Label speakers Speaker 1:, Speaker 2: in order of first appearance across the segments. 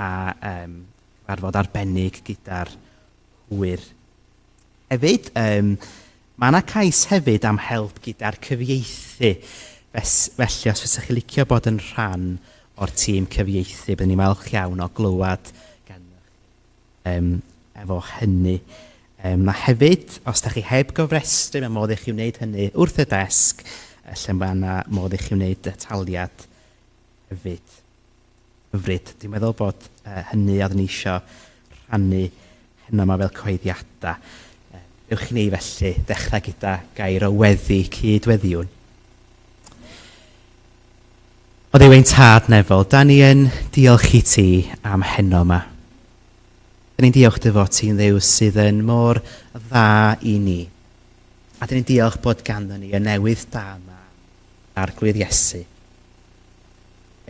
Speaker 1: a um, cyfarfod arbennig gyda'r hwyr. Hefyd, um, mae yna cais hefyd am help gyda'r cyfieithu. Felly, os fysech chi licio bod yn rhan o'r tîm cyfieithu, byddwn ni'n falch iawn o glywed gennych chi um, efo hynny. Um, a hefyd, os da chi heb gofrestru, mae modd i chi wneud hynny wrth y desg, lle mae yna modd i chi wneud y taliad hefyd. Hyfryd. Dwi'n meddwl bod uh, hynny oeddwn ni eisiau rhannu heno yma fel cyhoeddiadau. Uh, Dewch i ni felly ddechrau gyda gair o weddi cyd-weddiwn. O Dduw ein tad nefol, da ni yn diolch i ti am heno yma. Da ni'n diolch dy fod ti'n Dduw sydd yn mor dda i ni. A da ni'n diolch bod ganddo ni y newydd da yma, Arglwydd Iesu.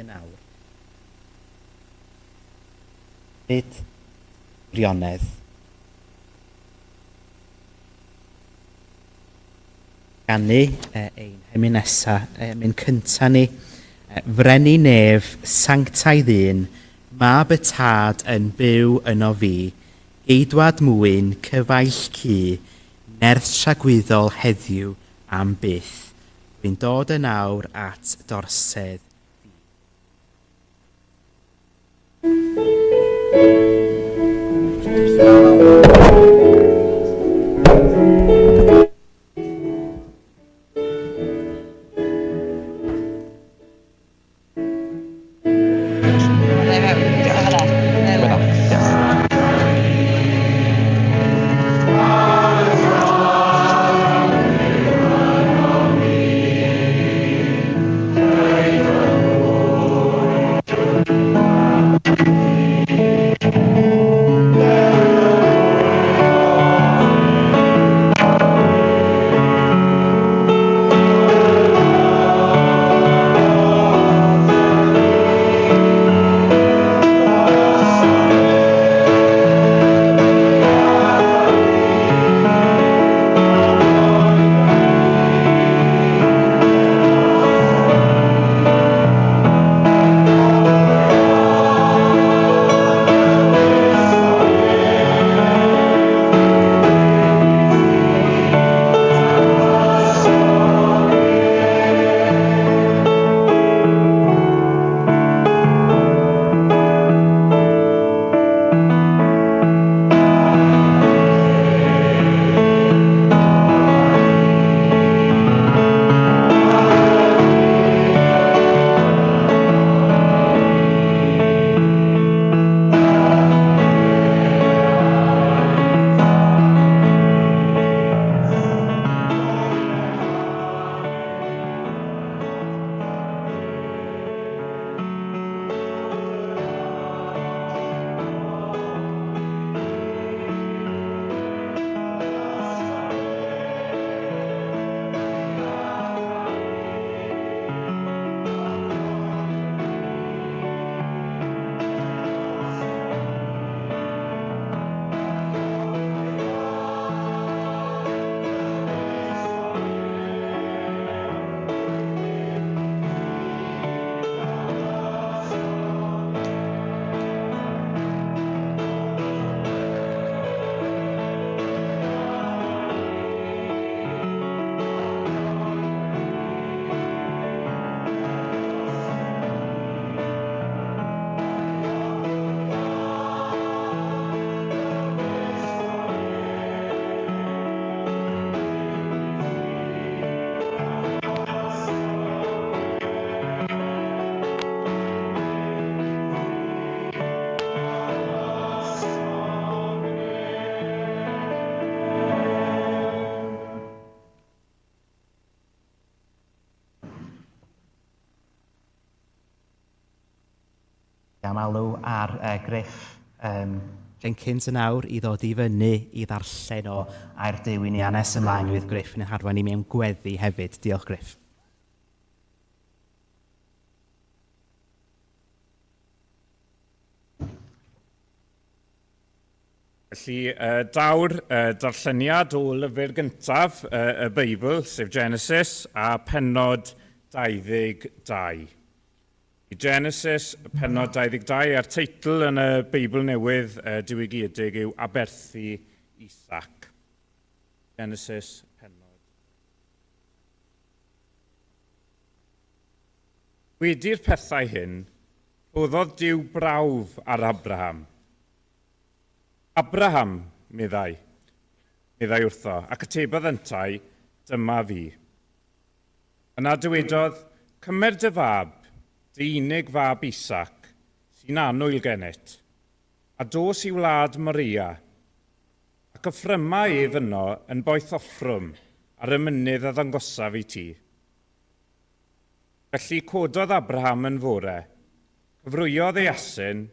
Speaker 1: Yn awr. Nid gwirionedd. Ganu ein hemyn nesa, emyn cynta ni. Freni nef, sanctaidd un, mab y tad yn byw yno fi, geidwad mwyn, cyfaill cu, nerth tragwyddol heddiw am byth. Rwy'n dod yn awr at d'orsedd di. Am alw ar uh, Griff um, Jenkins yn awr i ddod i fyny i ddarllen o air Duw i ni a nes ymlaen fydd Griff yn ein harwain ni mewn gweddi hefyd. Diolch Griff.
Speaker 2: Felly, uh, daw'r uh, darlleniad o lyfr gyntaf uh, y Beibl, sef Genesis, a pennod 22. I Genesis, pennod 22, a'r teitl yn y Beibl Newydd diwygiedig yw Aberthu Isaac. Genesis, pennod. Wedi'r pethau hyn, rhoddodd Duw brawf ar Abraham. Abraham, meddai, meddai wrtho, ac atebodd yntau, dyma fi. Yna dywedodd, Cymer dy fab, dy unig fab Isaac, sy'n annwyl gennyt, a dos i wlad Moria, ac offryma ef yno yn boeth offrwm ar y mynydd a ddangosaf i ti. Felly cododd Abraham yn fore, cyfrwyodd ei asyn,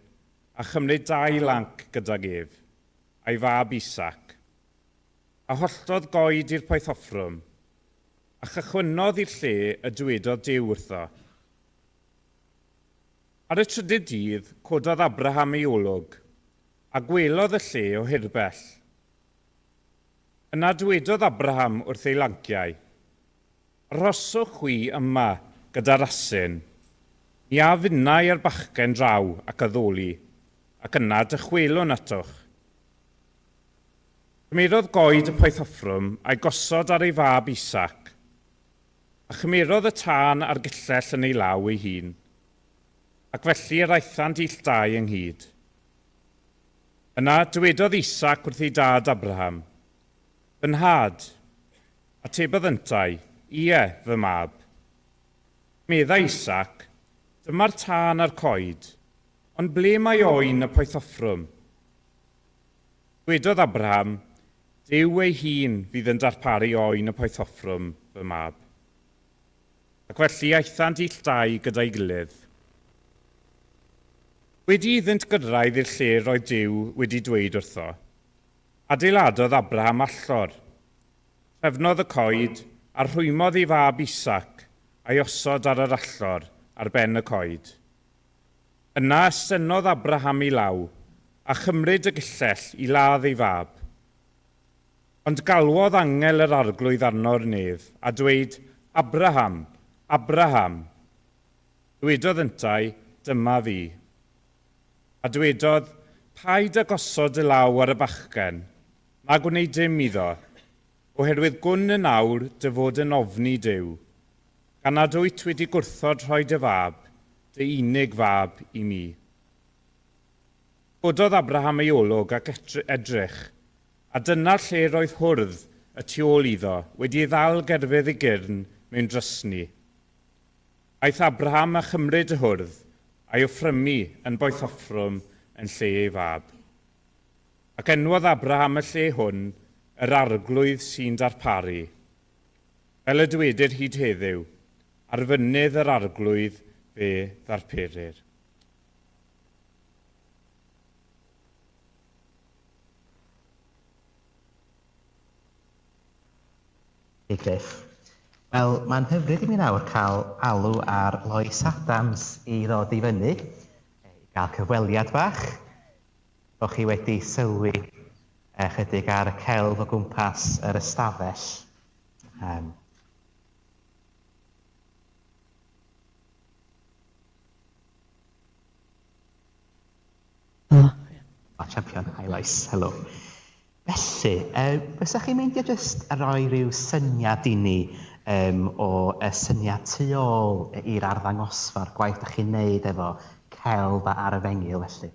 Speaker 2: a chymryd dau lanc gydag ef, a'i fab Isaac. A holltodd goed i'r poethoffrwm, a chychwynnodd i'r lle y dywedodd Duw wrtho. Ar y trydydd dydd, cododd Abraham ei olwg, a gwelodd y lle o hirbell. Yna dywedodd Abraham wrth ei lanciau, Arhoswch chwi yma gyda'r asyn, mi a finnau a'r bachgen draw ac addoli, ac yna dychwelwn atoch. Cymerodd goed y poethoffrwm a'i gosod ar ei fab Isaac, a chymerodd y tân a'r gyllell yn ei law ei hun, ac felly yr aethant ill dau ynghyd. Yna dywedodd Isaac wrth ei dad Abraham, Fy nhad. Atebodd yntau, Ie, fy mab. Meddai Isaac, Dyma'r tân a'r coed, ond ble mae oen y poethoffrwm? Dwedodd Abraham, Duw ei hun fydd yn darparu oen y poethoffrwm, fy mab. Ac felly aethant ill dau gyda'i gilydd. Wedi iddynt gyrraedd i'r lle roedd Duw wedi dweud wrtho, adeiladodd Abraham allor. Trefnodd y coed, a rhwymodd ei fab Isaac, a'i osod ar yr allor ar ben y coed. Yna estynnodd Abraham ei law, a chymryd y gyllell i ladd ei fab. Ond galwodd angel yr Arglwydd arno o'r nef, a dweud, Abraham, Abraham! Dywedodd yntau, Dyma fi. A dywedodd, Paid â gosod dy law ar y bachgen, na gwneud dim iddo, oherwydd gwn yn awr dy fod yn ofni Duw, gan nad wyt wedi gwrthod rhoi dy fab, dy unig fab, i mi. Cododd Abraham ei olwg ac edrych, a dyna lle roedd hwrdd y tu ôl iddo, wedi ei ddal gerfydd ei gyrn mewn drysni. Aeth Abraham a chymryd y hwrdd, a'i offrymu yn boethoffrwm yn lle ei fab. Ac enwodd Abraham y lle hwn, Yr Arglwydd sy'n darparu. Fel y dywedir hyd heddiw, ar fynydd yr Arglwydd fe ddarperir.
Speaker 1: Hey Griff. Wel, mae'n hyfryd i mi nawr cael alw ar Lois Adams i ddod i fyny, i gael cyfweliad bach. Bo chi wedi sylwi ychydig ar y celf o gwmpas yr ystafell. Um.
Speaker 3: Oh.
Speaker 1: Oh, champion. Hi Lois, helo. Felly, uh, fysa chi'n meindio jyst rhoi rhyw syniad i ni um, o y syniad tu ôl i'r arddangosfa'r gwaith da chi'n neud efo celf a'r efengyl felly?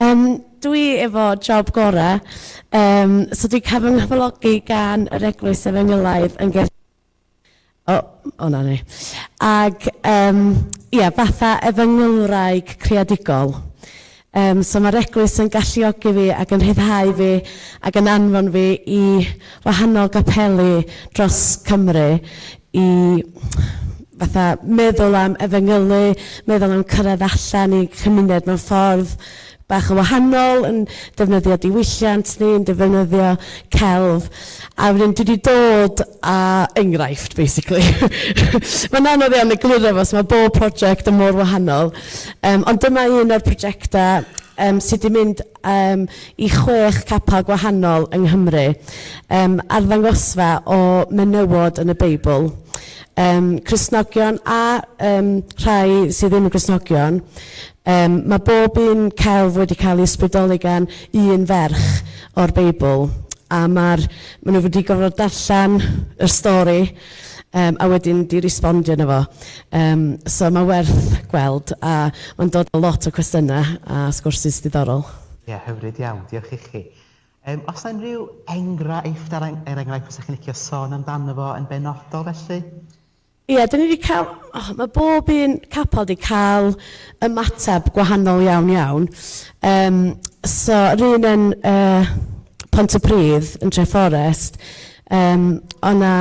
Speaker 3: Um, dwi efo job gorau, um, so dwi'n cael fy nghyflogi gan yr Eglwys Efengylaidd yn Ger... O, o na ni. Ag, um, ia, fatha efengylwraig creadigol. Um, so mae'r eglwys yn galluogi fi ac yn rhyddhau fi ac yn anfon fi i wahanol gapeli dros Cymru i fatha meddwl am efengylu, meddwl am cyrraedd allan i cymuned mewn ffordd bach yn wahanol, yn defnyddio diwylliant ni, yn defnyddio celf. A wedyn dwi wedi dod â enghraifft, basically. Mae'n anodd iawn egluro fo, so mae bob prosiect yn mor wahanol. Um, ond dyma un o'r prosiectau um, sydd wedi mynd um, i chwech capel gwahanol yng Nghymru. Um, arddangosfa o menywod yn y Beibl. Cristnogion a rhai sydd ddim yn Gristnogion. Mae bob un celf wedi cael ei ysbrydoli gan un ferch o'r Beibl, a maen nhw wedi gorfod darllen y stori a wedyn di respondio yno fo. So mae werth gweld, a mae'n dod â lot o cwestiynau a sgwrsys diddorol.
Speaker 1: Ie, yeah, hyfryd iawn. Diolch i chi. Os yna unrhyw enghraifft, er enghraifft, fysa chi'n licio sôn amdano fo yn benodol felly?
Speaker 3: Ie, yeah, dyn ni wedi cael, oh, mae bob un capel wedi cael ymateb gwahanol iawn iawn. So, yr un yn Pontypridd, yn Trefforest, o'na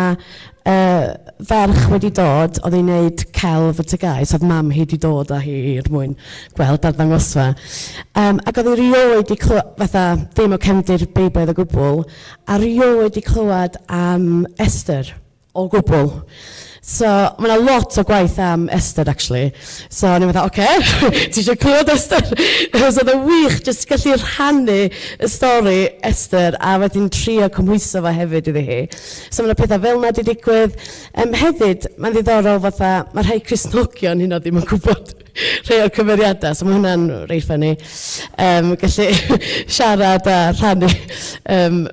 Speaker 3: ferch wedi dod, oedd hi'n neud celf y TGAU, so oedd mam hi wedi dod â hi er mwyn gweld arddangosfa. Ac oedd hi rioed wedi clywed, fatha, ddim o cefndir Beiblaidd o gwbl, a rioed wedi clywed am Esther o gwbl. So, mae yna lot o gwaith am Esther, actually. So, o'n i'n meddwl, oce, okay, ti eisiau clywed Esther? So, oedd yn wych, jyst gallu rhannu y stori Esther a wedyn trio cymhwyso fo hefyd iddi hi. So, mae yna pethau fel yna wedi digwydd. Hefyd, mae'n ddiddorol fatha, mae rhai Cristnogion hynna ddim yn gwybod rhai o'r cymeriadau, so mae hwnna'n reit funny. Gallu siarad a rhannu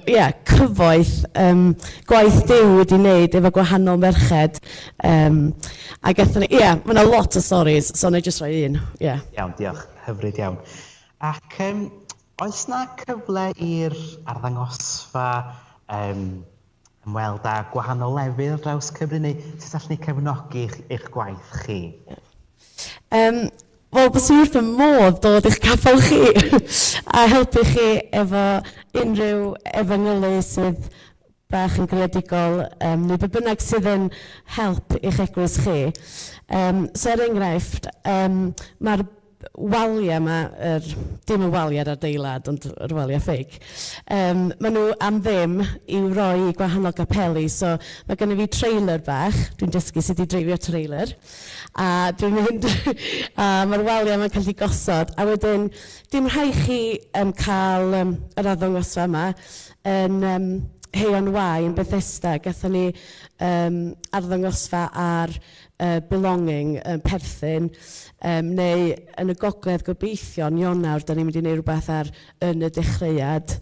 Speaker 3: yeah, cyfoeth, gwaith Duw wedi wneud efo gwahanol merched. A gathon ni, ie, yeah, mae yna lot o stories, so na i jyst rhoi un. Yeah.
Speaker 1: Iawn, diolch. Hyfryd iawn. Ac oes na cyfle i'r arddangosfa ymweld â gwahanol lefydd ar draws Cymru, neu sut allwn ni cefnogi eich gwaith chi?
Speaker 3: Wel, byswn i wrth fy modd dod i'ch capel chi a helpu chi efo unrhyw efengylu sydd bach yn greadigol, neu be bynnag sydd yn help i'ch eglwys chi. So er enghraifft, mae'r waliau yma, dim y waliau ar adeilad, ond yr waliau ffeig, maen nhw am ddim i'w roi i gwahanol gapeli. So mae gennym fi trailer bach, dwi'n dysgu sut i dreifio trailer, a dwi'n mynd, a mae'r waliau yma'n cael eu gosod. A wedyn, dim rhaid chi cael yr arddangosfa yma yn Heion Y yn Bethesda. Gathon ni arddangosfa ar belonging, perthyn, neu yn y gogledd gobeithio, yn Ionawr, da ni'n mynd i wneud rhywbeth ar yn y dechreuad.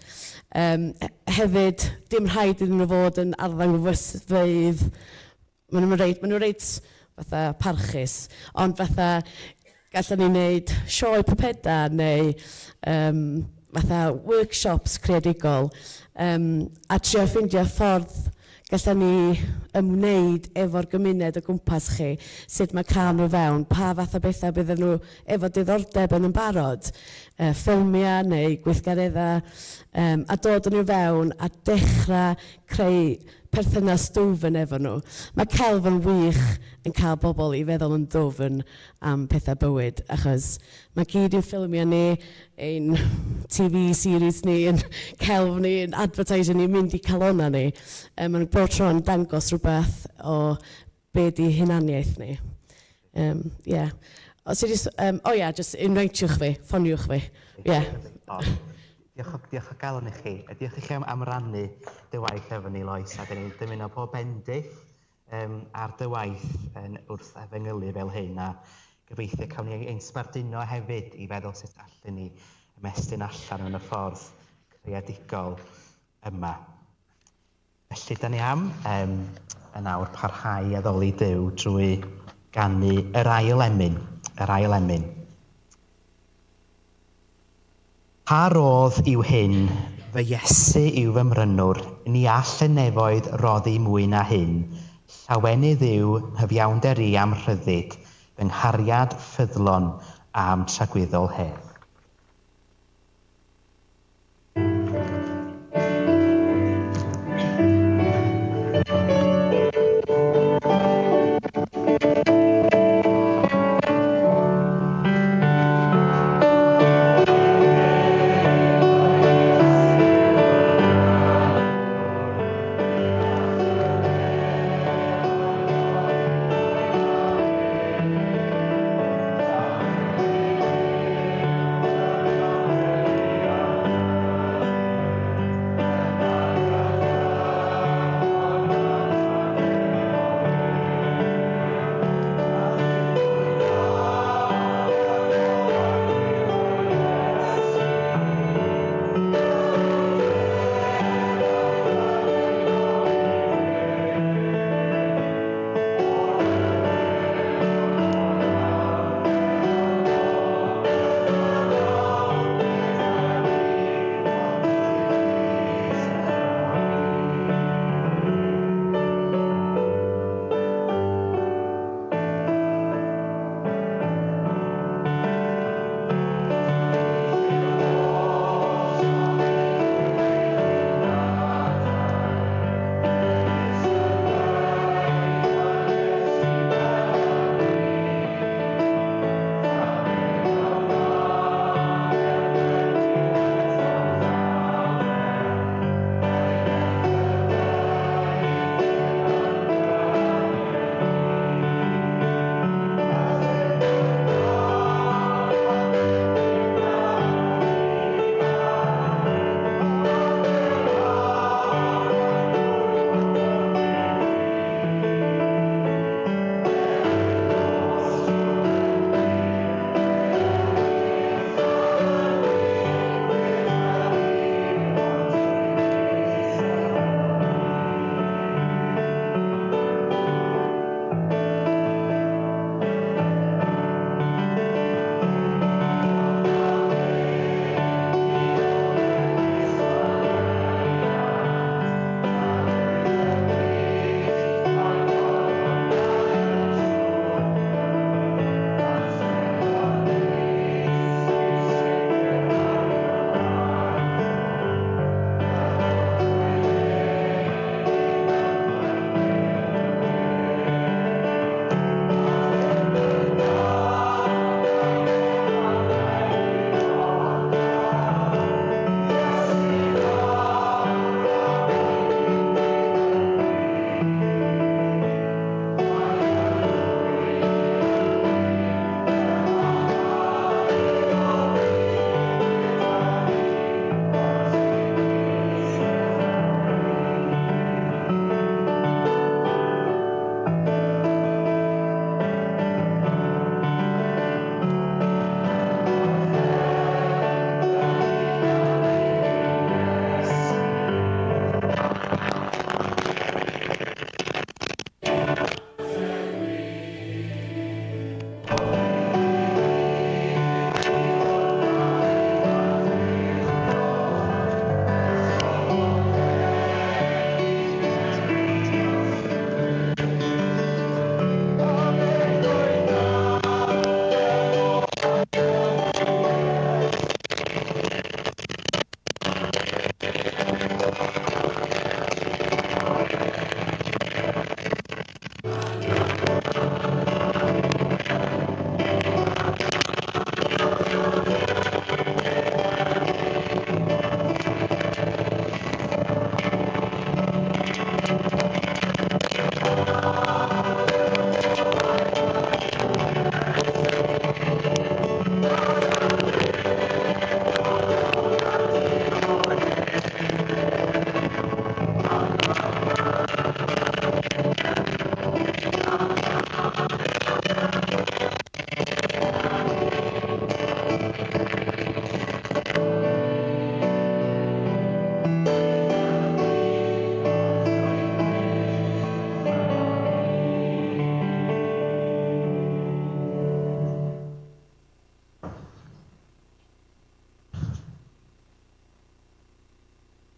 Speaker 3: Hefyd, dim rhaid iddyn nhw fod yn arddangosfeydd. Maen nhw reit fatha parchus, ond fatha gallwn ni wneud sioe pypeda neu fatha workshops creadigol a trio ffeindio ffordd gallwn ni ymwneud efo'r gymuned o gwmpas chi, sut mae cael nhw fewn, pa fath o bethau bydden nhw efo diddordeb yn barod, ffilmiau neu gweithgareddau, a dod â nhw fewn a dechrau creu perthynas dwfn efo nhw. Mae celf yn wych yn cael bobl i feddwl yn ddwfn am pethau bywyd, achos mae gyd i'w ffilmiau ni, ein TV series ni, ein celf ni, ein advertising ni, mynd i calona ni. Mae'n bob tro'n dangos rhywbeth o be di hunaniaeth ni. Yeah. Os i o ia, just invite'wch fi, ffoniwch fi. Yeah.
Speaker 1: Diolch, diolch o galon i chi. A diolch i chi am rannu dy waith efo ni, Lois, a dyn ni'n dymuno pob bendith ar dy waith yn wrth efengylu fel hyn, a gobeithio cawn ni ein sbarduno hefyd i feddwl sut allwn ni ymestyn allan yn y ffordd creadigol yma. Felly, da ni am yn awr parhau addoli Duw drwy ganu yr ail emyn, yr ail emyn. Pa rodd yw hyn, fy Iesu yw fy mrynwr, ni all y nefoedd roddi mwy na hyn. Llawenydd yw nghyfiawnder i am rhyddid, fy nghariad ffyddlon am tragwyddol hedd.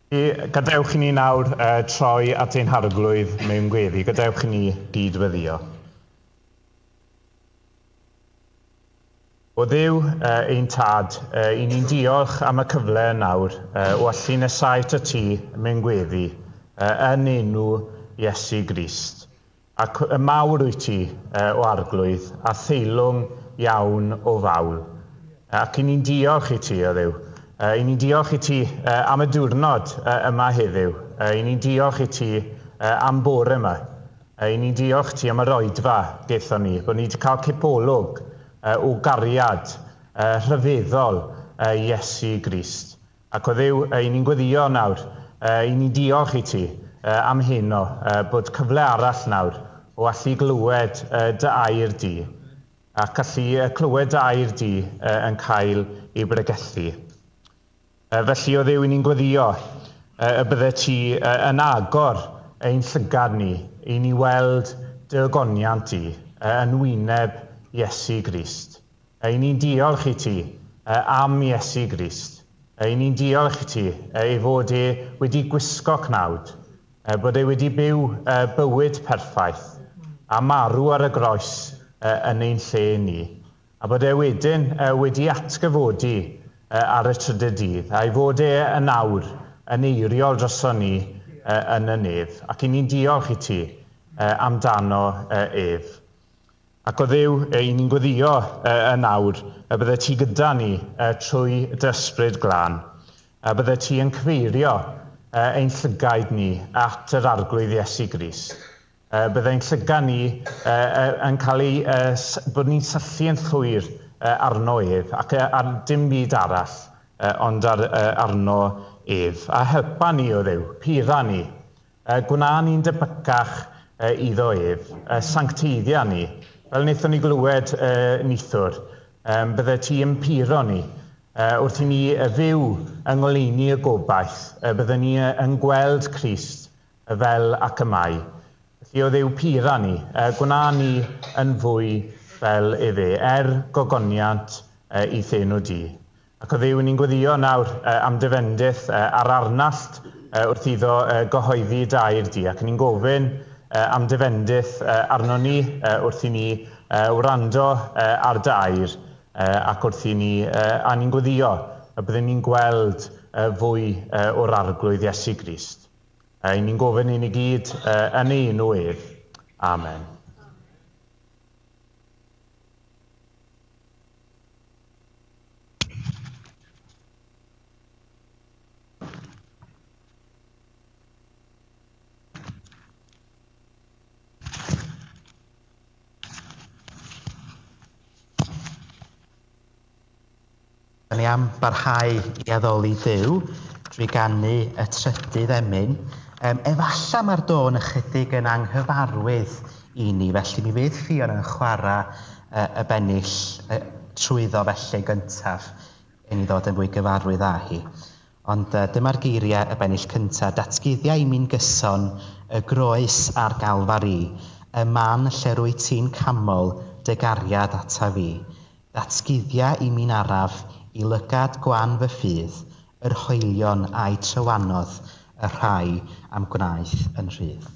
Speaker 2: Gadewch i ni nawr troi at ein harglwydd mewn gweddi. Gadewch i ni gyd-weddïo. O Dduw, ein tad, i ni'n diolch am y cyfle nawr o allu nesau at ti mewn gweddi yn enw Iesu Grist. Ac y mawr wyt ti o arglwydd a theilwng iawn o fawl. Ac i ni'n diolch i ti, o Dduw. I ni'n diolch i ti am y diwrnod yma heddiw. I ni'n diolch i ti am bore yma. I ni'n diolch ti am yr oedfa gaethon ni, bod ni wedi cael cipolwg o gariad rhyfeddol Iesu Grist. Ac o Dduw, i ni'n gweddïo nawr, i ni'n diolch i ti am heno, bod cyfle arall nawr o allu glywed dy air di, ac allu clywed dy air di yn cael ei bregethu. Felly o Dduw, i ni'n gweddïo y bydde ti yn agor ein llygad ni i ni weld dy ogoniant di yn wyneb Iesu Grist. I ni'n diolch i ti am Iesu Grist. I ni'n diolch i ti ei fod e wedi gwisgo cnawd, bod e wedi byw bywyd perffaith a marw ar y groes yn ein lle ni. A bod e wedyn wedi atgyfodi ar y trydydd dydd, a'i fod e yn awr yn eiriol droson ni yn y nef. Ac i ni'n diolch i ti amdano ef. Ac o Dduw, i ni'n gweddïo yn awr y bydde ti gyda ni trwy dy ysbryd glân. A bydde ti yn cyfeirio ein llygaid ni at yr arglwydd Iesu Grist. Bydde ein llygad ni yn cael ei, bod ni'n syllu yn llwyr arno ef, ac ar dim byd arall, ond ar, arno ef. A helpa ni o Dduw, pura ni, gwna ni'n debycach iddo ef, sancteiddia ni. Fel wnaethon ni glywed neithiwr, bydde ti yn puro ni, wrth i ni fyw yng ngoleuni y gobaith, bydde ni yn gweld Crist fel ac y mae. Felly o Dduw, pura ni, gwna ni yn fwy fel efe, gogoniant i enw di. Ac o Dduw, ni'n gweddïo nawr am dy fendith ar Arnallt wrth iddo gyhoeddi dy air di. Ac ni'n gofyn am dy fendith arno ni wrth i ni wrando ar dy air ac wrth i ni, a ni'n gweddïo y byddwn ni'n gweld fwy o'r arglwydd Iesu Grist. Ni'n gofyn i ni gyd yn ei enw ef. Amen.
Speaker 1: Da ni am barhau i addoli Duw drwy ganu y trydydd emyn. Efallai mae'r dôn ychydig yn anghyfarwydd i ni, felly mi fydd Ffion yn chwarae y bennill trwyddo felly gyntaf i ni ddod yn fwy gyfarwydd â hi. Ond dyma'r geiriau y bennill cyntaf. Datguddia i mi'n gyson y groes a'r Galfari, y man lle rwy ti'n camol dy gariad ata fi. Datguddia i mi'n araf i lygad gwan fy ffydd, yr hoelion a'i trywanodd y rhai am gwnaeth yn rhydd.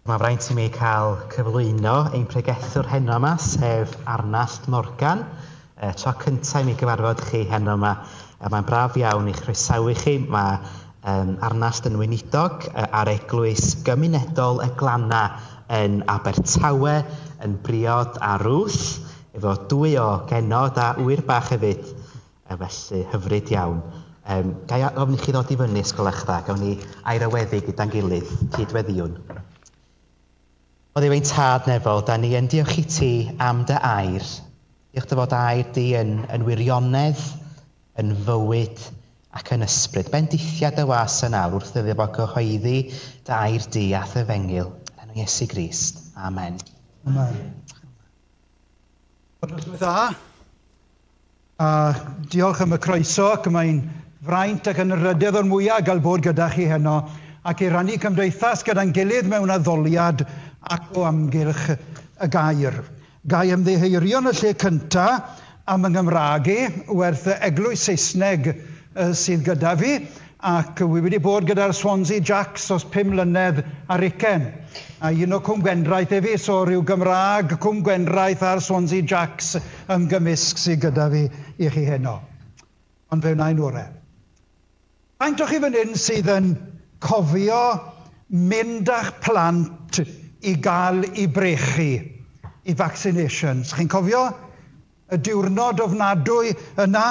Speaker 1: Mae'n fraint i mi cael cyflwyno ein pregethwr heno yma, sef Arnallt Morgan. Tro cyntaf i mi gyfarfod chi heno yma. Mae'n braf iawn i'ch croesawu chi. Mae Arnallt yn weinidog ar eglwys gymunedol y Glannau yn Abertawe, yn briod â Ruth, efo dwy o genod a ŵyr bach hefyd. Felly, hyfryd iawn. Ga i ofyn i chi ddod i fyny, os gwelwch dda? Gawn ni air o weddi gyda'n gilydd, cydweddïwn. O Dduw ein Tad nefol, da ni yn diolch i ti am dy air. Diolch dy fod air di yn wirionedd, yn fywyd ac yn ysbryd. Bendithia dy was yn awr wrth iddo fo gyhoeddi dy air di a th'Efengyl. Yn enw Iesu Grist. Amen.
Speaker 4: Amen. Dda. A diolch am y croeso, ac mae'n fraint ac yn rydedd o'r mwyaf gael bod gyda chi heno ac i rannu cymdeithas gyda'n gilydd mewn addoliad ac o amgylch y gair. Gai ymddiheurio yn y lle cyntaf am y Nghymraeg i, werth y eglwys Saesneg sydd gyda fi, ac wi wedi bod gyda'r Swansea Jacks os 5 mlynedd ar ugain. A un o Cwm Gwendraeth e fi, so rhyw Gymraeg Cwm Gwendraeth a'r Swansea Jacks ymgymysg sydd gyda fi i chi heno. Ond fe wna i'n orau. Faint o chi fan hyn sydd yn cofio mynd â'ch plant i gael i brechu, i vaccinations? Chi'n cofio y diwrnod ofnadwy yna,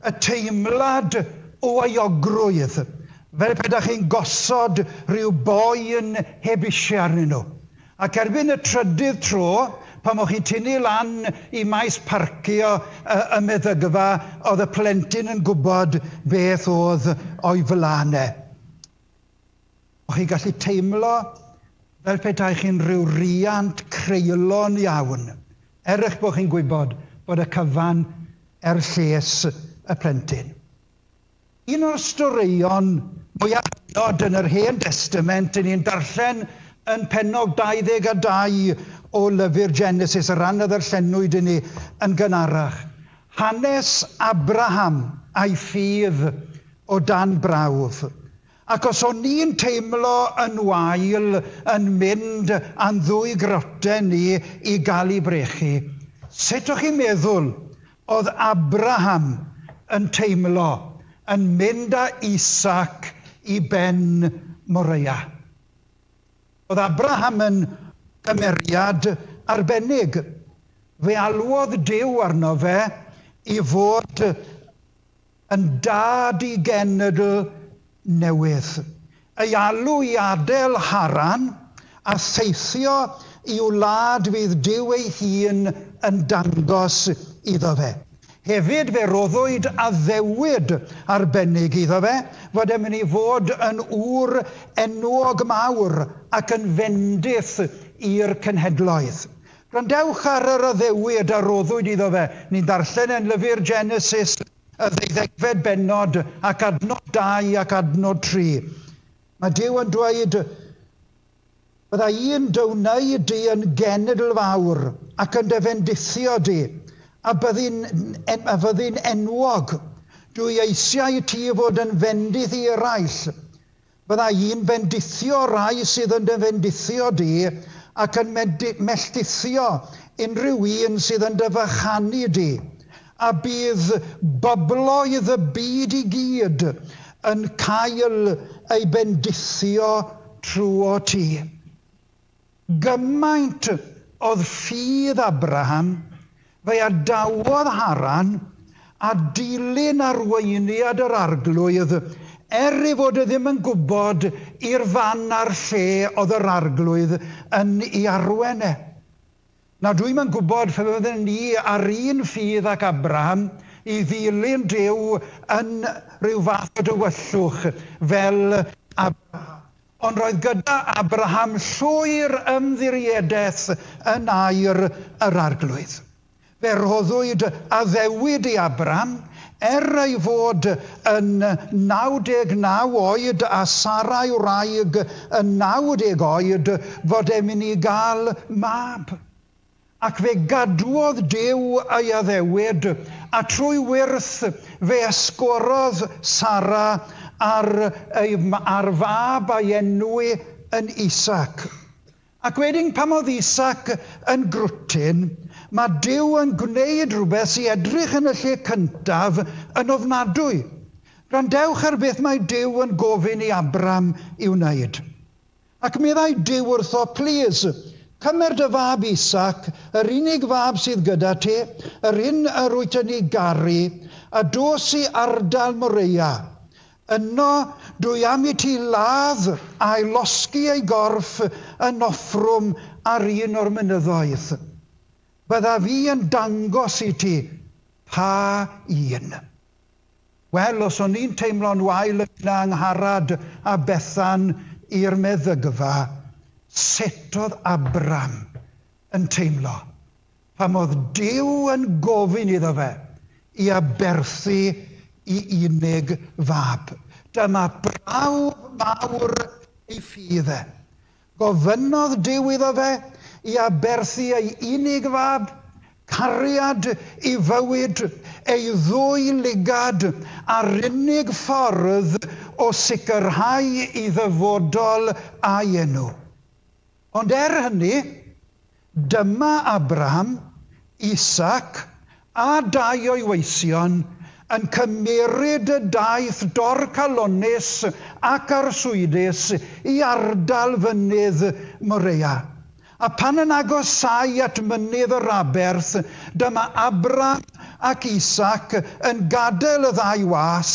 Speaker 4: y teimlad o euogrwydd, fel pe da chi'n gosod rhyw boen heb eisiau arnyn nhw. Ac erbyn y trydydd tro, pan o'ch chi'n tynnu lan i maes parcio y meddygfa, oedd y plentyn yn gwybod beth oedd o'i flaen e. O'ch chi'n gallu teimlo fel petai chi'n rhyw riant creulon iawn, er eich bod chi'n gwybod bod y cyfan er lles y plentyn. Un o'r straeon mwyaf hynod yn yr Hen Testament, yn ni'n darllen yn pennod 22 o lyfr Genesis, y rhan a ddarllenwyd i ni yn gynharach. Hanes Abraham a'i ffydd o dan brawf. Ac os o'n i'n teimlo yn wael yn mynd a'n ddwy groten ni i gael ei brechu, sut o'ch chi'n meddwl oedd Abraham yn teimlo yn mynd â Isaac i ben Moria? Oedd Abraham yn gymeriad arbennig. Fe alwodd Duw arno fe i fod yn dad i genedl newydd. Ei alw i adael Haran a theithio i wlad fydd Duw ei hun yn dangos iddo fe. Hefyd fe roddwyd addewid arbennig iddo fe, fod e'n mynd i fod yn ŵr enwog mawr ac yn fendith i'r cenhedloedd. Gwrandewch ar yr addewid a roddwyd iddo fe. Ni'n darllen yn lyfr Genesis y 12fed bennod ac adnod 2 ac adnod 3. Mae Duw yn dweud, bydda i'n dy wneud di yn genedl fawr ac yn dy fendithio di, a fyddi'n enwog. Dwi eisiau ti fod yn fendith i eraill. Bydda i'n bendithio rai sydd yn dy fendithio di ac yn melltithio unrhyw un sydd yn dy fychanu di. A bydd bobloedd y byd i gyd yn cael ei bendithio trwy ti. Gymaint oedd ffydd Abraham, fe adawodd Haran a dilyn arweiniad yr arglwydd, er ei fod e ddim yn gwybod i'r fan a'r lle oedd yr arglwydd yn ei arwain e. Nawr, dwi'm yn gwybod fe fydden ni ar un ffydd ac Abraham i ddilyn Duw yn rhyw fath o dywyllwch fel Abraham. Ond roedd gyda Abraham llwyr ymddiriedaeth yn air yr arglwydd. Fe roddwyd addewid i Abraham, er ei fod yn 99 oed a Sarai wraig yn 90 oed, fod e'n mynd i gael mab. Ac fe gadwodd Duw ei addewid, a trwy wyrth fe esgorodd Sara ar fab a'i enwi yn Isaac. Ac wedyn pan oedd Isaac yn grwtyn, mae Duw yn gwneud rhywbeth sy'n edrych yn y lle cyntaf yn ofnadwy. Gwrandewch ar beth mae Duw yn gofyn i Abram i wneud. Ac meddai Duw wrtho, "Plîs, cymer dy fab Isaac, yr unig fab sydd gyda ti, yr un yr wyt yn ei garu, a dos i ardal Moreia. Yno, dwi am i ti ladd a'i losgi ei gorff yn offrwm ar un o'r mynyddoedd. Bydda fi yn dangos i ti pa un." Wel, os o'n i'n teimlo'n wael yna Angharad a Bethan i'r meddygfa, sut oedd Abram yn teimlo pam oedd Duw yn gofyn iddo fe i aberthu ei unig fab? Dyma brawf mawr ei ffydd e. Gofynnodd Duw iddo fe i aberthu ei unig fab, cariad ei fywyd, ei ddwy lygad, a'r unig ffordd o sicrhau ei ddyfodol a'i enw. Ond er hynny, dyma Abraham, Isaac a dau o'i weision yn cymeryd y daith dorcalonnus ac arswydus i ardal fynydd Moreia. A pan yn agosau at mynydd yr aberth, dyma Abram ac Isaac yn gadael y ddau was,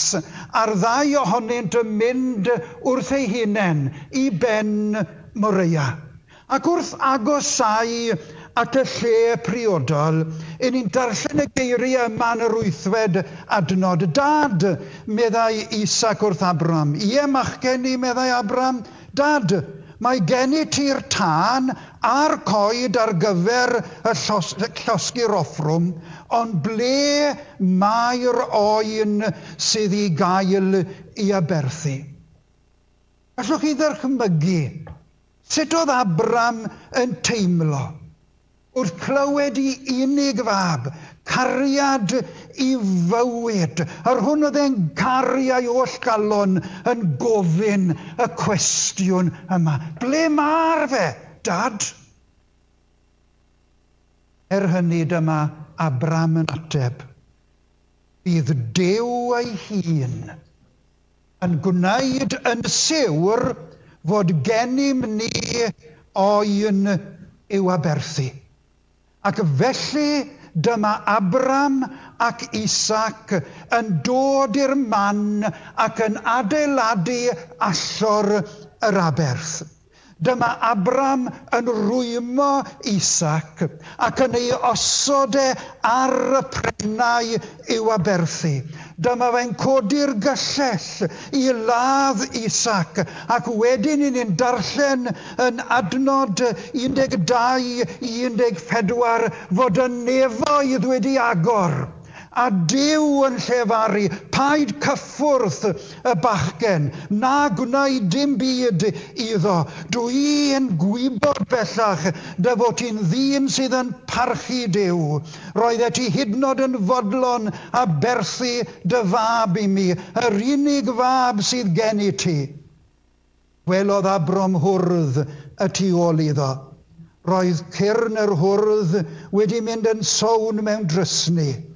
Speaker 4: a'r ddau ohonynt yn mynd wrth eu hunain i ben Moreia. Ac wrth agosau at y lle priodol, i ni'n darllen y geiriau yma yn yr wythfed adnod. "Dad," meddai Isaac wrth Abram. "Ie, machgen i," meddai Abram. "Dad, mae gen i ti'r tân a'r coed ar gyfer y llosgi'r offrwm, ond ble mae'r oen sydd i gael i aberthu?" Allwch chi ddychmygu sut oedd Abram yn teimlo wrth clywed ei unig fab, cariad ei fywyd, yr hwn oedd e'n caru a'i holl galon, yn gofyn y cwestiwn yma? "Ble mae'r fe, Dad?" Er hynny, dyma Abram yn ateb, "Bydd Duw ei hun yn gwneud yn siwr fod gennym ni oen i'w aberthu." Ac felly dyma Abram ac Isaac yn dod i'r man ac yn adeiladu allor yr aberth. Dyma Abram yn rwymo Isaac ac yn ei osod e ar y prennau i'w aberthu. Dyma fe'n codi'r gyllell i ladd Isaac, ac wedyn i ni'n darllen yn adnod 12 i 14 fod y nefoedd wedi agor a Duw yn llefaru, "Paid cyffwrdd y bachgen, na gwneud dim byd iddo. Dwi'n gwybod bellach dy fod ti'n ddyn sydd yn parchu Duw. Roeddet ti hyd yn yn fodlon aberthu dy fab i mi, yr unig fab sydd gen i ti." Gwelodd Abram hwrdd y tu ôl iddo. Roedd cyrn yr hwrdd wedi mynd yn sown mewn drysni.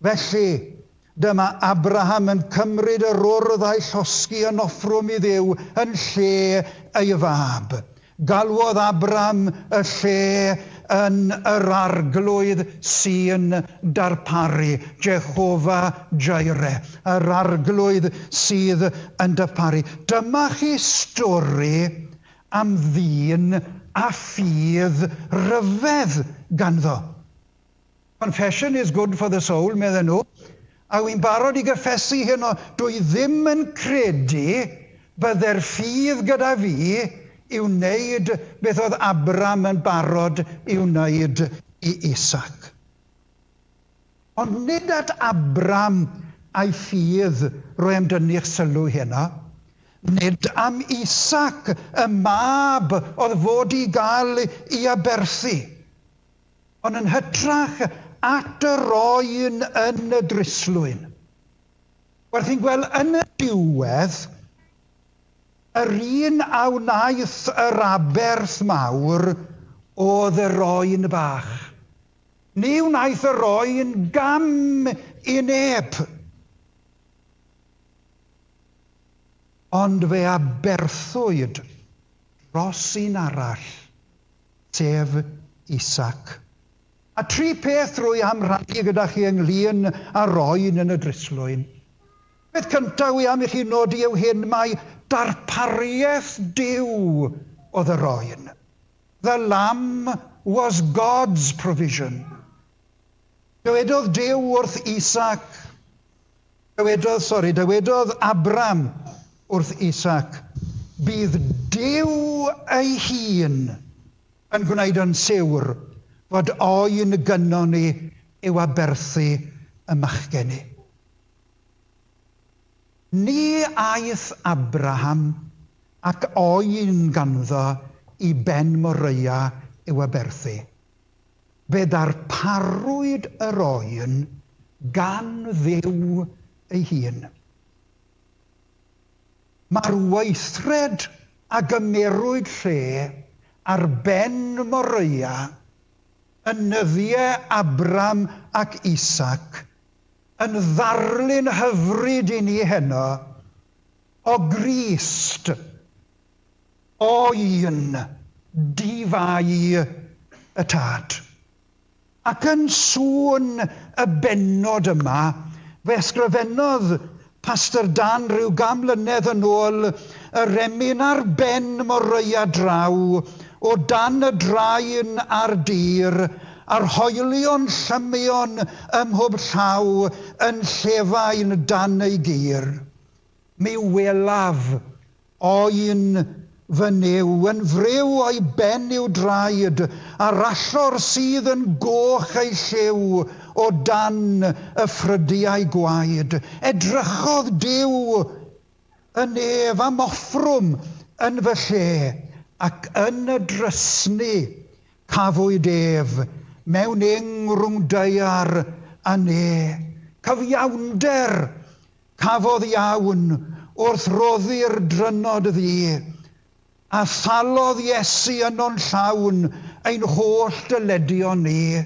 Speaker 4: Felly, dyma Abraham yn cymryd yr wrdd a'i llosgi yn offrwm i Dduw yn lle ei fab. Galwodd Abram y lle yn "Yr Arglwydd sy'n darparu", Jehovah Jireh, yr Arglwydd sydd yn darparu. Dyma chi stori am ddyn a ffydd ryfedd ganddo. "Confession is good for the soul," medden nhw. A wy'n barod i gyffesu hyn o, dwi ddim yn credu bydde'r ffydd gyda fi i wneud beth oedd Abram yn barod i wneud i Isaac. Ond nid at Abram a'i ffydd rwy am dynnu'ch sylw heno. Nid am Isaac, y mab oedd fod i gael i aberthu. Ond yn hytrach at yr oen yn y dryslwyn. Werth i'n gweld yn y diwedd, Yr un a wnaeth yr aberth mawr oedd yr oen bach. Ni wnaeth yr oen gam i neb. Ond fe aberthwyd dros un arall, sef Isaac. A tri peth rwy am rannu gyda chi ynglyn â'r oen yn y dryslwyn. Peth cyntaf wi am i chi nodi yw hyn, mae darpariaeth Duw oedd yr oen. The lamb was God's provision. Dywedodd Duw wrth Isaac, dywedodd, sori, dywedodd Abram wrth Isaac, bydd Duw ei hun yn gwneud yn siwr fod oen gynnon ni i'w aberthu y machgen ni. Ni aeth Abraham ac oen ganddo i ben Moreia i'w aberthu. Fe ddarparwyd yr oen gan Dduw ei hun. Mae'r weithred a gymerwyd lle ar ben Moreia yn nyddiau Abram ac Isaac yn ddarlun hyfryd i ni heno o Grist, oen difai y tad. Ac yn sŵn y bennod yma, fe ysgrifennodd Pastor Dan rhyw 100 mlynedd yn ôl yr emyn ar ben Moreia draw, o dan y draen a'r dir, a'r hoelion llymion ym mhob llaw yn llefain dan ei gyr. Mi welaf oen fy Nuw yn friw o'i ben i'w draed, a'r allor sydd yn goch ei lliw o dan y ffrydiau gwaed. Edrychodd Duw y nef am offrwm yn fy lle, ac yn y drysni cafwyd ef mewn ing rhwng daear a ne. Cyfiawnder cafodd iawn wrth roddi'r drynod ddu, a thalodd Iesu yno'n llawn ein holl dyledion ni.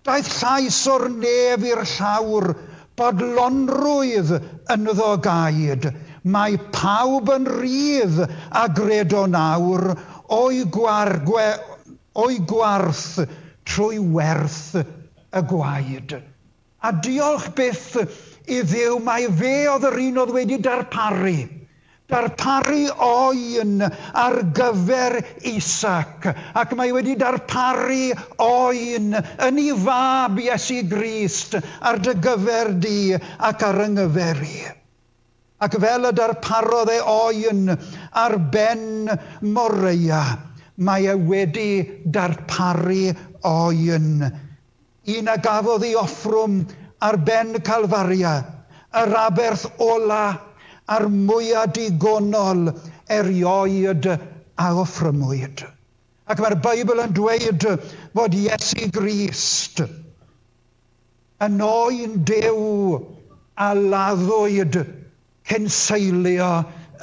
Speaker 4: Daeth llais o'r nef i'r llawr, bodlonrwydd ynddo gaed. Mae pawb yn rhydd a gredo nawr o'i gwarth trwy werth y gwaed. A diolch byth i Dduw, mae fe oedd yr un oedd wedi darparu. Darparu oen ar gyfer Isaac, ac mae wedi darparu oen yn ei fab Iesu Grist ar dy gyfer di ac ar yng nghyfer i. Ac fel y darparodd e oen ar ben Moreia, mae e wedi darparu oen. Un a gafodd ei offrwm ar ben Calfaria, yr aberth ola a'r mwyaf digonol erioed a offrymwyd. Ac mae'r Beibl yn dweud fod Iesu Grist yn oen Duw a laddwyd cyn seilio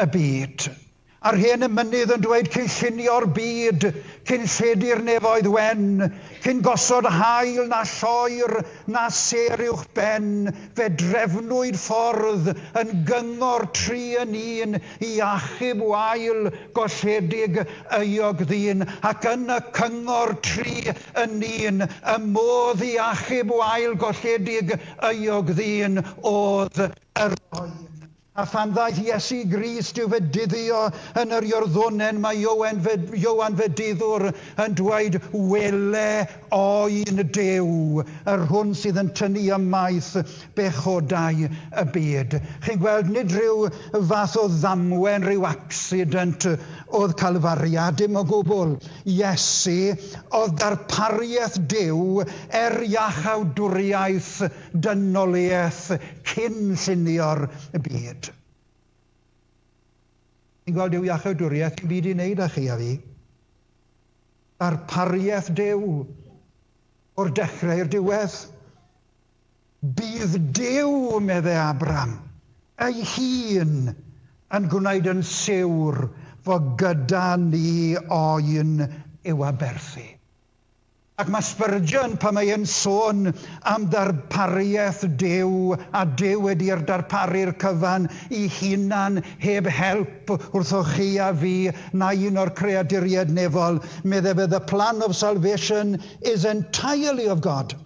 Speaker 4: y byd. A'r hen emynydd yn dweud cyn llunio'r byd, cyn lledu'r nefoedd wen, cyn gosod haul na lloer na sêr uwch ben, fe drefnwyd ffordd yn gyngor 3 yn 1 i achub wael golledig euog ddyn, ac yn y cyngor 3 yn 1 y modd i achub wael golledig euog ddyn oedd yr oen. A phan ddaeth Iesu Grist i'w fedyddio yn yr Iorddonen, mae Ioan Fedyddwr yn dweud, wele oen Duw, yr hwn sydd yn tynnu ymaith bechodau y byd. Chi'n gweld, nid rhyw fath o ddamwen, rhyw accident oedd Calfaria, dim o gwbl. Iesu oedd darpariaeth Duw er iachawdwriaeth dynoliaeth cyn llunio'r byd. Chi'n gweld yw iachawdwriaeth i byd i wneud â chi a fi. Darpariaeth Duw o'r dechrau i'r diwedd. Bydd Duw, meddai Abram, ei hun yn gwneud yn siwr fod gyda ni oen i'w aberthu. Ac mae Spurgeon, pan mae e'n sôn am ddarpariaeth Duw, a Duw wedi'r darparu'r cyfan i hunan heb help wrthoch chi a fi na un o'r creaduriaid nefol, meddai fe, "The plan of salvation is entirely of God.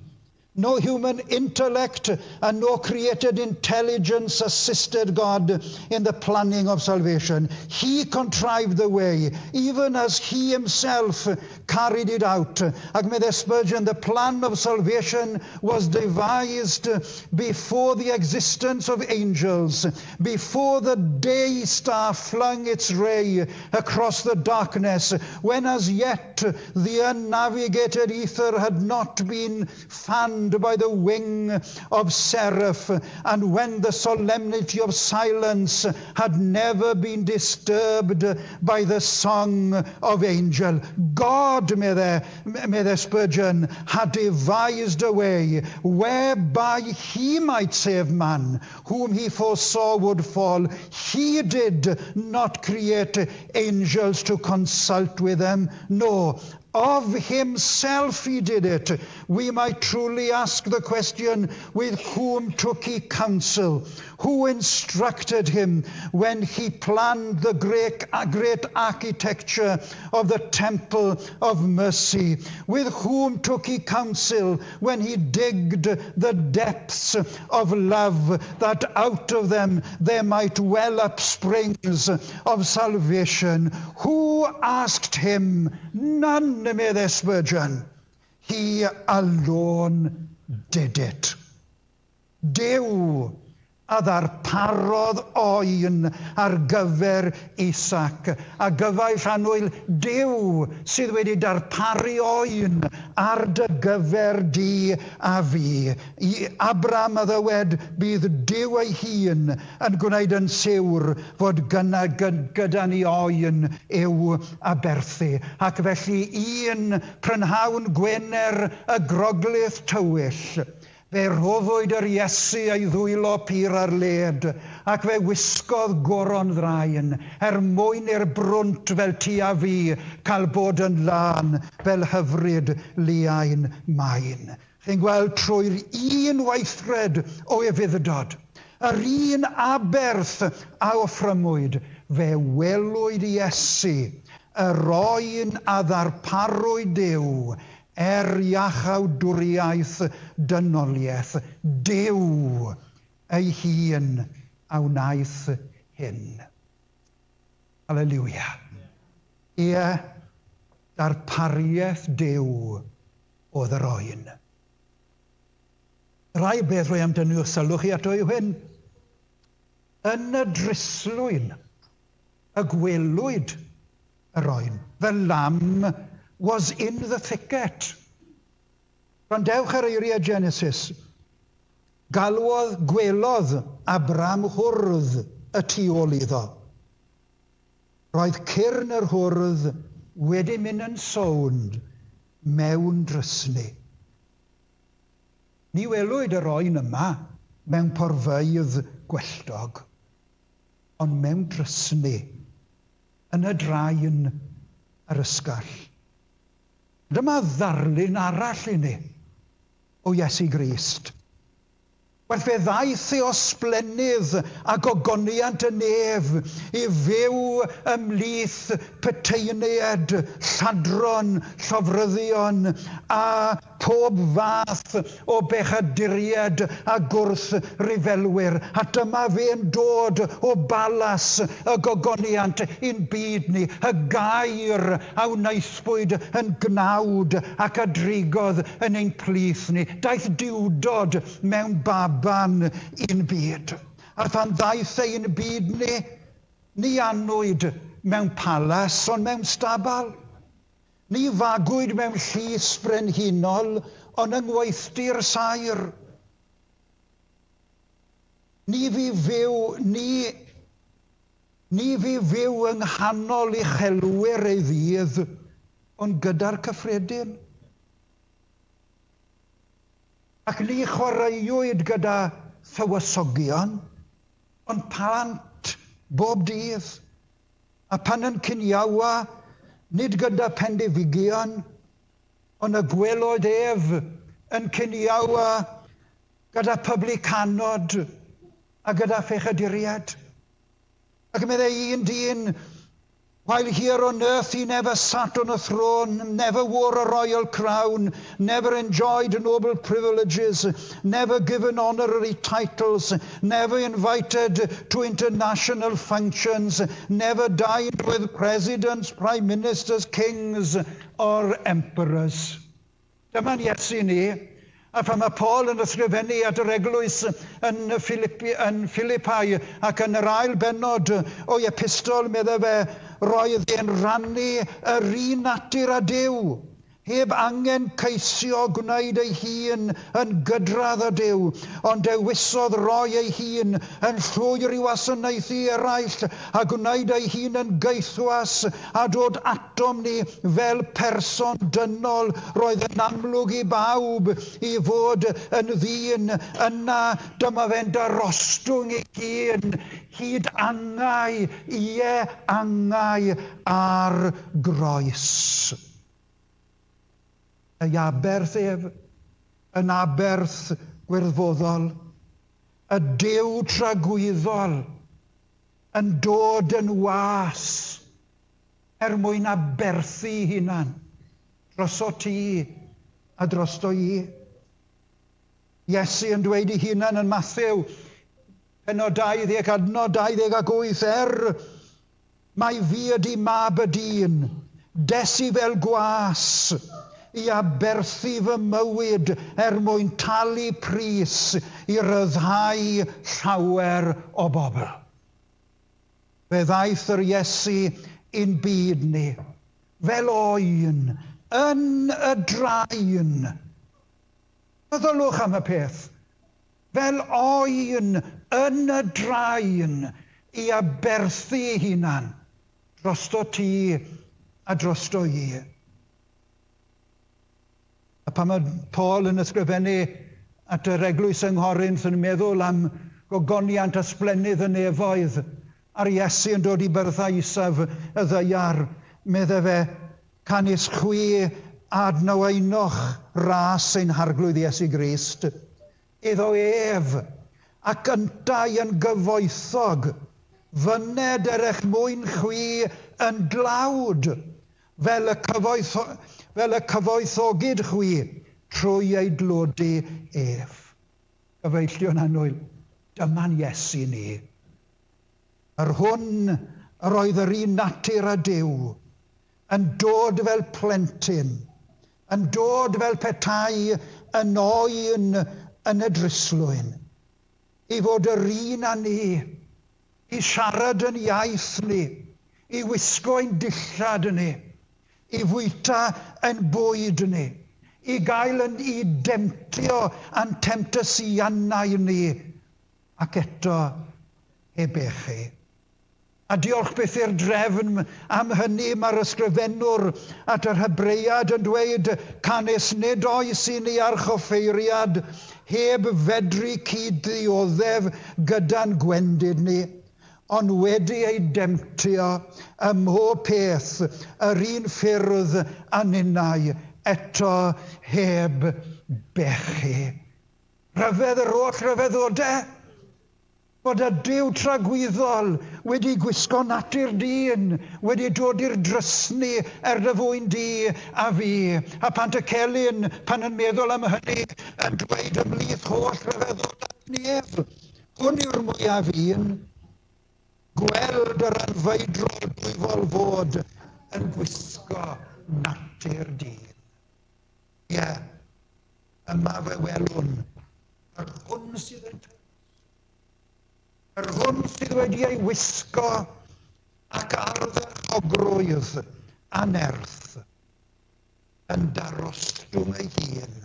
Speaker 4: No human intellect and no created intelligence assisted God in the planning of salvation. He contrived the way, even as he himself carried it out." Ac meddai Spurgeon, "The plan of salvation was devised before the existence of angels, before the day star flung its ray across the darkness, when as yet the unnavigated ether had not been fanned by the wing of seraph, and when the solemnity of silence had never been disturbed by the song of angel. God," meddai Spurgeon, "had devised a way whereby he might save man, whom he foresaw would fall. He did not create angels to consult with them. No, of himself he did it. We might truly ask the question, with whom took he counsel? Who instructed him when he planned the great, great architecture of the temple of mercy? With whom took he counsel when he digged the depths of love, that out of them there might well up springs of salvation? Who asked him? None," meddai Spurgeon. "He alone did it." Duw a ddarparodd oen ar gyfer Isaac. A gyfaill annwyl, Duw sydd wedi darparu oen ar dy gyfer di a fi. I Abraham a ddywed, bydd Duw ei hun yn gwneud yn siwr fod gyda ni oen i'w aberthu. Ac felly un prynhawn Gwener y Groglith Tywyll, fe roddwyd yr Iesu ei ddwylo pur ar led, ac fe wisgodd goron ddraen, er mwyn i'r brwnt fel ti a fi cael bod yn lân fel hyfryd liain main. Chi'n gweld, trwy'r un weithred o ufudd-dod, yr un aberth a offrymwyd, fe welwyd Iesu, yr oen a ddarparwyd Duw, er iachawdwriaeth dynoliaeth. Duw ei hun a wnaeth hyn. Haleluia. Ie, darpariaeth Duw oedd yr oen. Rai beth rwy am dynnu sylw chi ato yw hyn. Yn y dryslwyn y gwelwyd yr oen. The lamb was in the thicket. Gwrandewch ar eiriau Genesis. Galwodd, gwelodd Abram hwrdd y tu ôl iddo. Roedd cyrn yr hwrdd wedi mynd yn sownd mewn drysni. Ni welwyd yr oen yma mewn porfeydd gwelltog, ond mewn drysni, yn y draen yr ysgall. Dyma ddarlun arall i ni o Iesu Grist. Wel, fe ddaeth e o sblennydd a gogoniant y nef i fyw ymhlith puteiniaid, lladron, llofryddion a pob fath o bechaduriaid a gwrthryfelwyr. A dyma fe'n dod o balas y gogoniant i'n byd ni, y Gair a wnaethpwyd yn gnawd ac a drigodd yn ein plith ni. Daeth Duwdod mewn baban i'n byd. A phan ddaeth e i'n byd ni, ni anwyd mewn palas, ond mewn stabal. Ni fagwyd mewn llys brenhinol, ond yng ngweithdy'r saer. Ni fu fyw yng nghanol uchelwyr ei ddydd, ond gyda'r cyffredin. Ac ni chwaraewyd gyda thywysogion, ond plant. bob dydd, a pan yn ciniawa, nid gyda pendefigion, ond y gwelodd ef yn ciniawa gyda publicanod a gyda phechaduriaid. Ac meddai un dyn, "While here on earth he never sat on a throne, never wore a royal crown, never enjoyed noble privileges, never given honorary titles, never invited to international functions, never dined with presidents, prime ministers, kings or emperors." Dyma'n Iesu ni. A phan mae Paul yn ysgrifennu at yr eglwys yn Philippi ac yn yr ail bennod o'i epistol, meddai fe, roedd e'n rhannu yr un natur â Duw, heb angen ceisio gwneud ei hun yn gydradd â Duw, ond dewisodd roi ei hun yn llwyr i wasanaethu eraill a gwneud ei hun yn gaethwas a dod atom ni fel person dynol. Roedd yn amlwg i bawb i fod yn ddyn. Yna dyma fe'n darostwng ei hun hyd angau, ie, angau ar groes. Ei aberth ef yn aberth gwirfoddol, y Duw tragwyddol yn dod yn was er mwyn aberthu hunan droso ti a drosto i. Iesu yn dweud ei hunan yn Mathew, pennod 20 adnod 28, "Er mai fi ydy Mab y Dyn, des i fel gwas i aberthu fy mywyd er mwyn talu pris i ryddhau llawer o bobl." Fe ddaeth yr Iesu i'n byd ni, fel oen, yn y drain. Meddylwch am y peth. Fel oen yn y drain i aberthu ei hunan drosto ti a drosto i. A pan mae Paul yn ysgrifennu at yr eglwys yng Nghorinth yn meddwl am gogoniant ysblennydd y nefoedd a'r Iesu yn dod i byrddau isaf y ddaear, meddai fe, "Canys chwi adnawynoch ras ein Harglwydd Iesu Grist, iddo ef ac yntau yn gyfoethog, fyned er eich mwyn chwi yn dlawd, fel y cyfoethogid chwi trwy ei dlodi ef." Gyfeillion annwyl, dyma'n Iesu ni. Yr hwn yr oedd yr un natur â Duw, yn dod fel plentyn, yn dod fel petai yn oen yn y dryslwyn, i fod yr un â ni, i siarad yn iaith ni, i wisgo ein dillad ni, i fwyta ein bwyd ni, i gael yn i demtio a'n temtasianau ni, ac eto heb bechu. A diolch byth i'r drefn am hynny, mae'r ysgrifennwr at yr Hebread yn dweud, "Canys nid oes i ni archoffeiriad heb fedru cyd-ddioddef gyda'n gwendid ni, ond wedi ei demtio ym mhob peth yr un ffyrdd â ninnau, eto heb bechu." Rhyfedd yr holl ryfeddodau, bod y Duw tragwyddol wedi gwisgo natur dyn, wedi dod i'r drysni er dy fwyn di a fi. A Pantycelyn, pan yn meddwl am hynny, yn dweud, "Ymhlith holl ryfeddodau nef, hwn yw'r mwyaf un, gweld yr anfeidrol dwyfol fod yn gwisgo natur dyn." Ie, yma fe welwn yr hwn sydd wedi ei wisgo ac ardderchogrwydd a nerth yn darostwng ei hun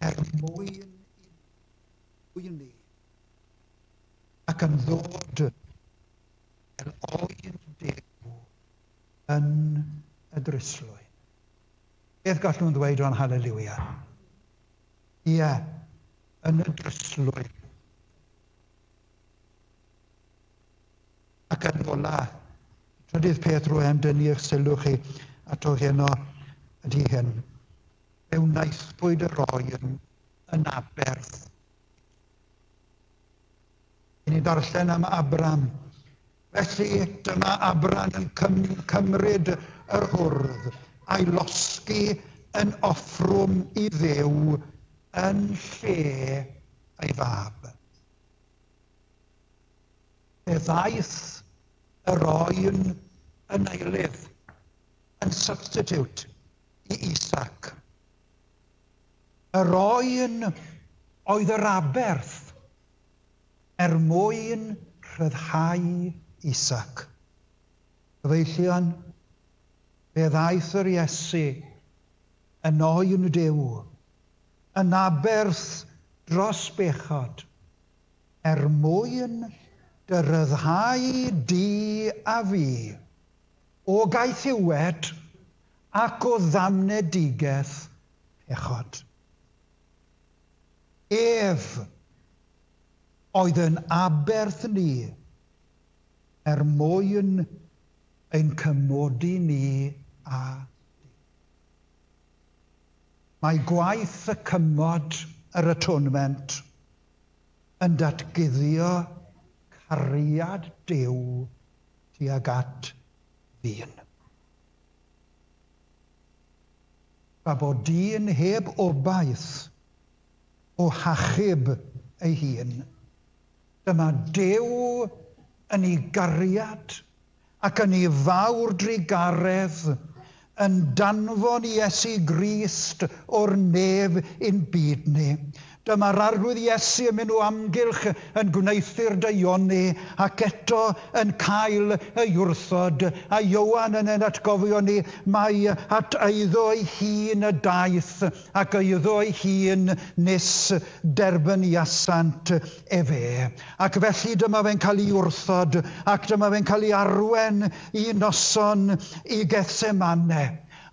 Speaker 4: er mwyn i ni ac yn ddod fel oen Duw yn y dryslwyn. Beth gallwn ddweud o'n haleluia? Ie, yn y dryslwyn. Ac yn ola, trydydd peth rwy am dynnu eich sylw chi ato heno ydy hyn. Fe wnaethpwyd yr oen yn aberth. I ni darllen am Abram. Felly dyma Abram yn cymryd yr hwrdd a'i losgi yn offrwm i Dduw yn lle ei fab. Fe ddaeth yr oen yn eilydd, yn substitute i Isaac. Yr oen oedd yr aberth er mwyn rhyddhau Isaac. Gyfeillion, fe ddaeth yr Iesu yn oen Duw, yn aberth dros bechod, er mwyn dy ryddhau di a fi o gaethiwed ac o ddamnedigaeth pechod. Ef oedd yn aberth ni er mwyn ein cymodi ni â Duw. Mae gwaith y cymod, yr atonement, yn datguddio cariad Duw tuag at ddyn. Tra bod dyn heb obaith o hachub ei hun, dyma Duw yn ei gariad ac yn ei fawr drugaredd yn danfon Iesu Grist o'r nef i'n byd ni. Dyma'r Arglwydd Iesu yn mynd o amgylch yn gwneuthur daioni ac eto yn cael ei wrthod. A Ioan yn ein atgofio ni mai at eiddo ei hun y daeth ac eiddo ei hun nis derbyniasant efe. Ac felly dyma fe'n cael ei wrthod ac dyma fe'n cael ei arwen i noson i Gethsemane.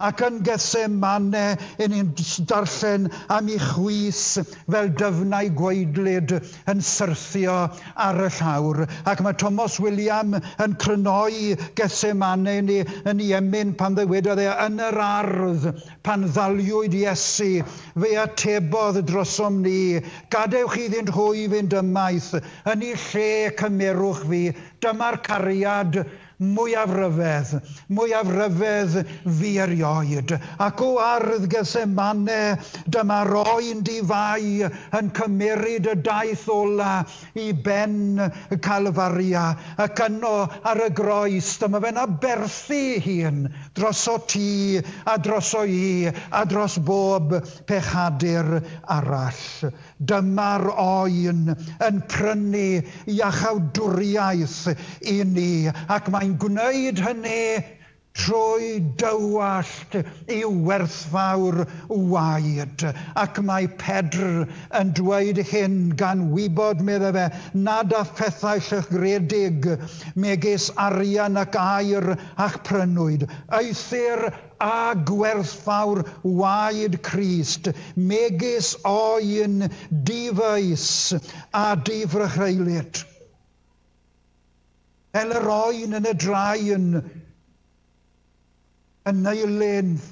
Speaker 4: Ac yn Gethsemane, i ni'n darllen am ei chwys fel dyfnau gwaedlyd yn syrthio ar y llawr. Ac mae Thomas William yn crynhoi Gethsemane ni yn ei emyn pan ddywedodd e yn yr ardd pan ddaliwyd Iesu, fe atebodd drosom ni, gadewch iddynt hwy fynd ymaith, yn eu lle cymerwch fi, dyma'r cariad mwyaf ryfedd fi erioed. Ac o ardd Gethsemane, dyma roen di-fai yn cymeryd y daith ola i ben Calfaria. Ac yno ar y groes, dyma fe'n aberthu ei hun droso ti a droso i a dros bob pechadur arall. Dyma'r oen yn prynu iachawdwriaeth i ni, ac mae'n gwneud hynny trwy dywallt ei werthfawr waed. Ac mae Pedr yn dweud hyn gan wybod, medde fe, nad â phethau llygredig megis arian ac aur a'ch prynwyd, eithr a gwerthfawr waed Crist, megis oen difais a difrycheulyd. Fel yr oen yn y draen yn eilydd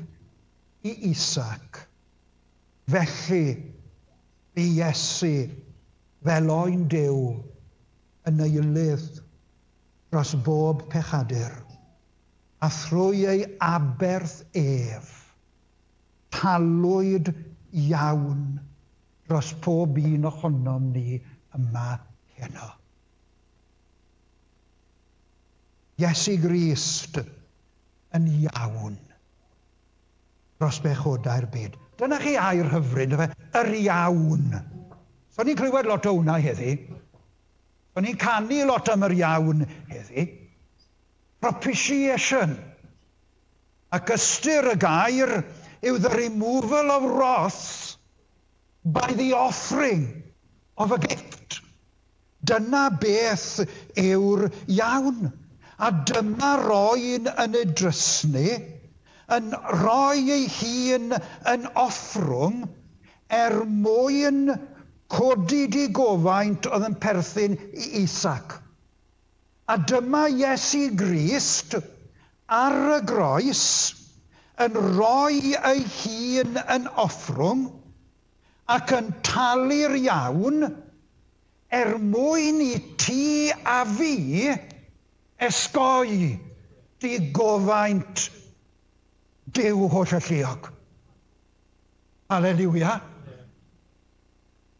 Speaker 4: i Isaac. Felly, bu Iesu fel oen Duw yn eilydd dros bob pechadur, a thrwy ei aberth ef, talwyd iawn dros pob un ohonom ni yma heno. Iesu Grist yn iawn dros bechodau'r byd. Dyna chi air hyfryd, fe, yr iawn. So ni'n clywed lot o hwnna heddi. So ni'n canu lot am yr iawn heddi. Propitiation. Ac ystyr y gair yw the removal of wrath by the offering of a gift. Dyna beth yw'r iawn. A dyma roen yn y drysni, yn rhoi ei hun yn offrwm er mwyn codi digofaint oedd yn perthyn i Isaac. A dyma Iesu Grist ar y groes yn rhoi ei hun yn offrwm ac yn talu'r iawn er mwyn i ti a fi esgoi di gofaint Duw holl alluog. Halleluia.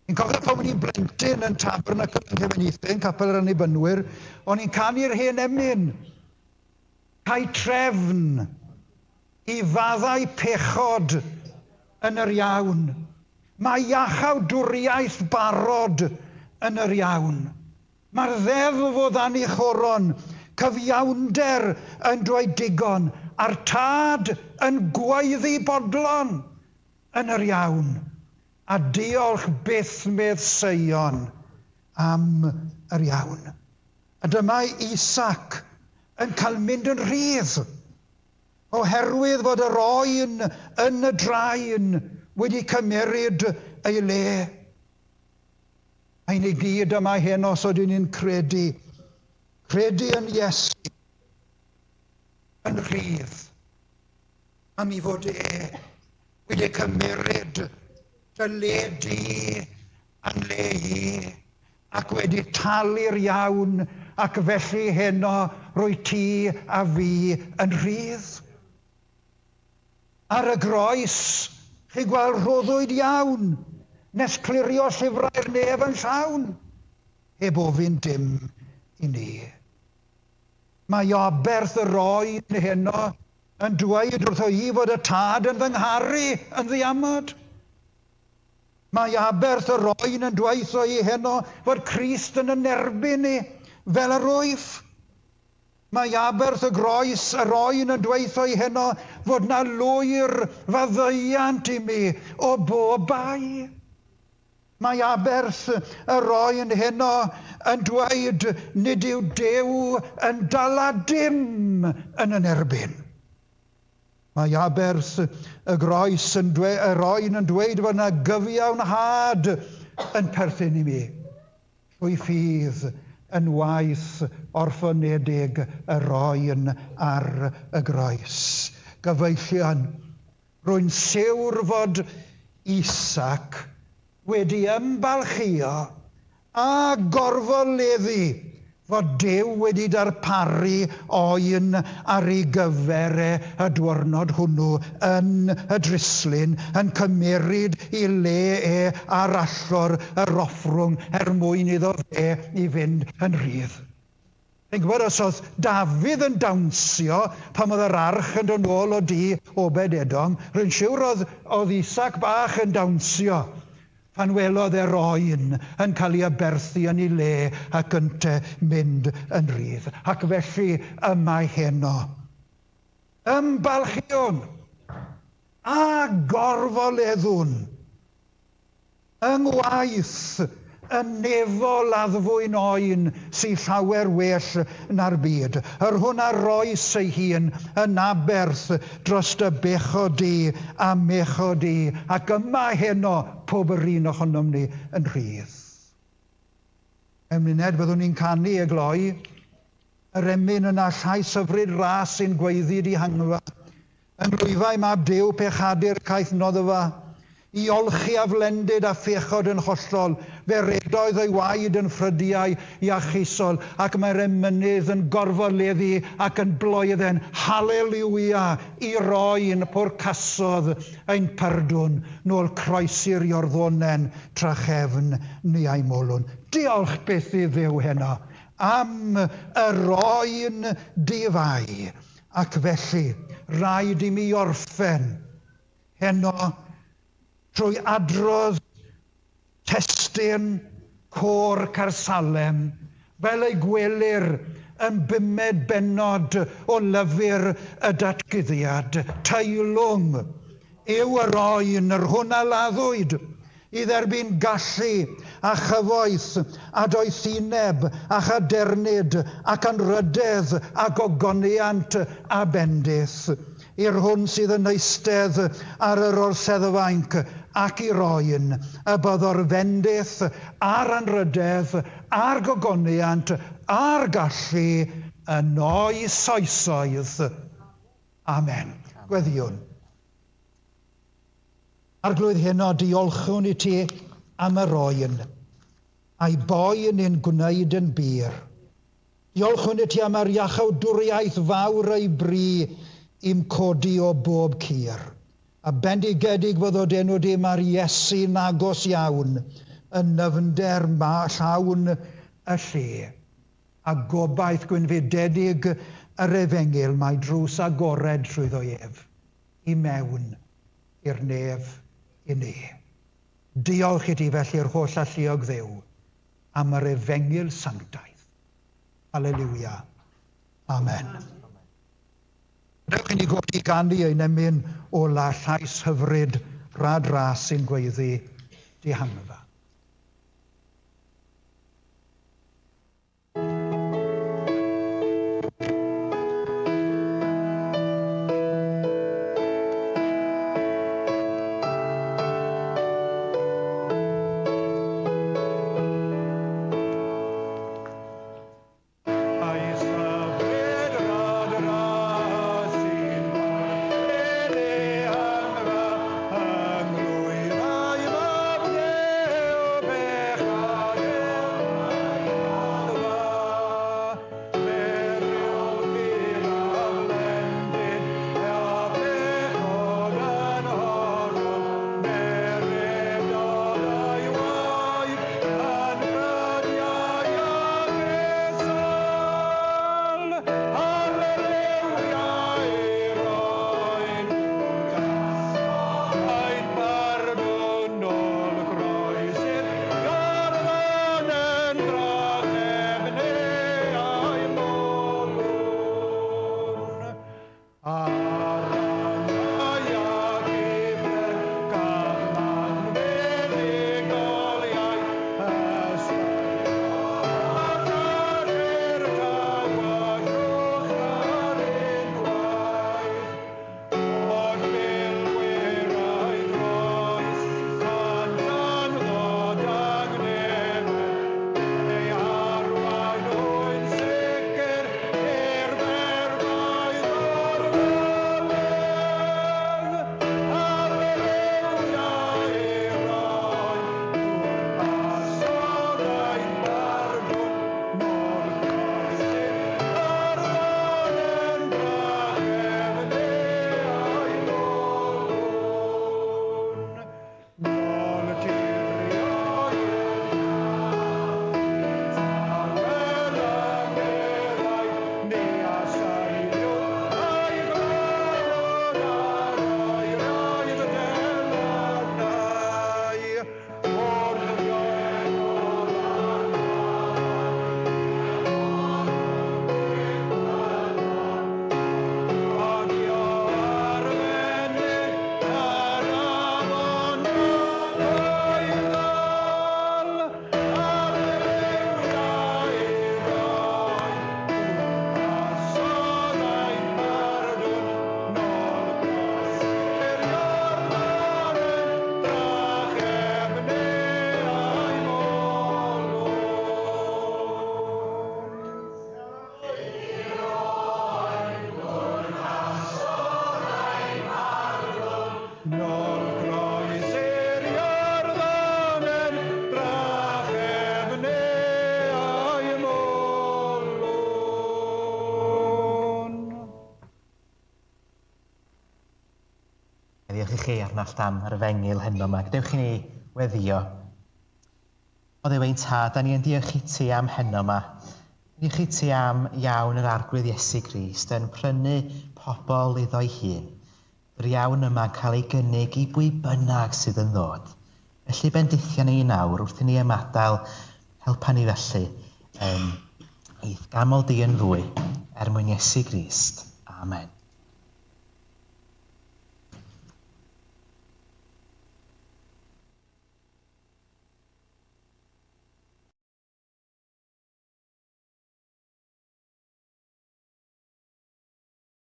Speaker 4: Fi'n cofio pan o'n i'n blentyn yn Tabernacl yng Nghefn Capel yr Annibynwyr, o'n i'n canu'r hen emyn, cael trefn i faddau pechod yn yr iawn. Mae iachawdwriaeth barod yn yr iawn. Mae'r ddeddf o ddan ei choron, cyfiawnder yn dweud digon, a'r tad yn gwaeddu bodlon yn yr iawn. A diolch byth medd Seion am yr iawn. A dyma Isaac yn cael mynd yn rhydd oherwydd fod yr oen yn y draen wedi cymeryd ei le. A ni gyd yma heno os ydyn ni'n credu, credu yn Iesu, yn rhydd, am i fod e wedi cymeryd dy le di a'n le i, ac wedi talu'r iawn, ac felly heno rwy ti a fi yn rhydd. Ar y groes, chi gweld rhoddwyd iawn, nes clirio llyfrau'r nef yn llawn, heb ofyn dim i ni. Mae aberth yr oen heno yn dweud wrtho i fod y tad yn fy ngharu yn ddiamod. Mae aberth yr oen yn dweud wrtho i heno fod Crist yn yn erbyn ni fel yr wyf. Mae aberth y groes yr oen yn dweud wrtho i heno fod na lwyr faddeuant i mi o bob bai. Mae aberth yr oen heno yn dweud nid yw Duw yn dala dim yn yn erbyn. Mae aberth y groes yn dwe, yr oen yn dweud fod yna gyfiawnhad yn perthyn i mi. Trwy ffydd yn waith orffenedig yr oen ar y groes. Gyfeillion, rwy'n siwr fod Isaac wedi ymbalchio a gorfoleddu fod Duw wedi darparu oen ar ei gyfer e y diwrnod hwnnw yn y dryslun, yn cymeryd i le e ar allor yr offrwm er mwyn iddo fe i fynd yn rhydd. Fi'n gwybod os oedd Dafydd yn dawnsio pan oedd yr arch yn dod nôl o dŷ Obed-Edom, rwy'n siwr oedd, oedd Isaac bach yn dawnsio pan welodd e'r oen yn cael ei aberthu yn ei le ac ynte mynd yn rhydd. Ac felly y mae heno. Ymbalchion a gorfoleddwn yng ngwaith y nefol addfwyn oen sy'n llawer well na'r byd. Yr hwn a roes ei hun yn aberth dros y bechod di a mechod di, ac yma heno pob yr un ohonom ni yn rhydd. Mewn muned byddwn ni'n canu y gloi, yr emyn yna llais hyfryd ras sy'n gweiddi dihangfa, yn rwyfau mab Duw pechadur caeth noddfa, i olchi aflendid a phechod yn hollol, fe redoedd ei waed yn ffrydiau iachusol, ac mae'r emynydd yn gorfoleddu ac yn bloedden, haleluia, i roi'n pwrcasodd ein perdwn, nôl croesi'r Iorddonen trachefn ni a'i molwn. Diolch byth i Dduw heno am y roen difai, ac felly rhaid i mi orffen heno trwy adrodd testun côr Caersalem fel ei gwelir yn bumed bennod o lyfr y datguddiad. Teilwng yw yr oen yr hwn a laddwyd i dderbyn gallu a chyfoeth a doethineb a chadernid ac anrhydedd a gogoniant a bendith i'r hwn sydd yn eistedd ar yr orseddfainc ac i'r oen, y byddo'r fendith a'r anrydedd a'r gogoniant a'r gallu yn oes oesoedd. Amen. Gweddiwn. Arglwydd heno, diolchwn i ti am yr oen, a'i boen i'n gwneud yn bur. Diolchwn i ti am yr iachawdwriaeth fawr ei bri i'm codi o bob cur. A bendigedig fyddod enw di mae'r Iesu'n agos iawn, yn nyfnder ma llawn y lle. A gobaith gwynfydedig yr efengyl mae drws agored trwyddo ef, i mewn i'r nef i ni. Diolch i ti felly'r holl alluog Dduw am yr efengyl sanctaidd. Halleluia. Amen. Dewch i ni godi ganu ein emyn ola llais hyfryd rad ras sy'n gweiddi dihangfa.
Speaker 1: Diolch i chi Arnallt am yr efengyl heno yma. Gadewch i ni weddio. O Dduw ein tad, da ni yn diolch i ti am heno yma. Diolch i ti am iawn yr Arglwydd Iesu Grist yn prynu pobl iddo'i hun. Yr iawn yma yn cael ei gynnig i bwy bynnag sydd yn ddod. Felly bendithio ni nawr wrth i ni ymadael, helpa ni felly i'th gamol di yn fwy er mwyn Iesu Grist. Amen.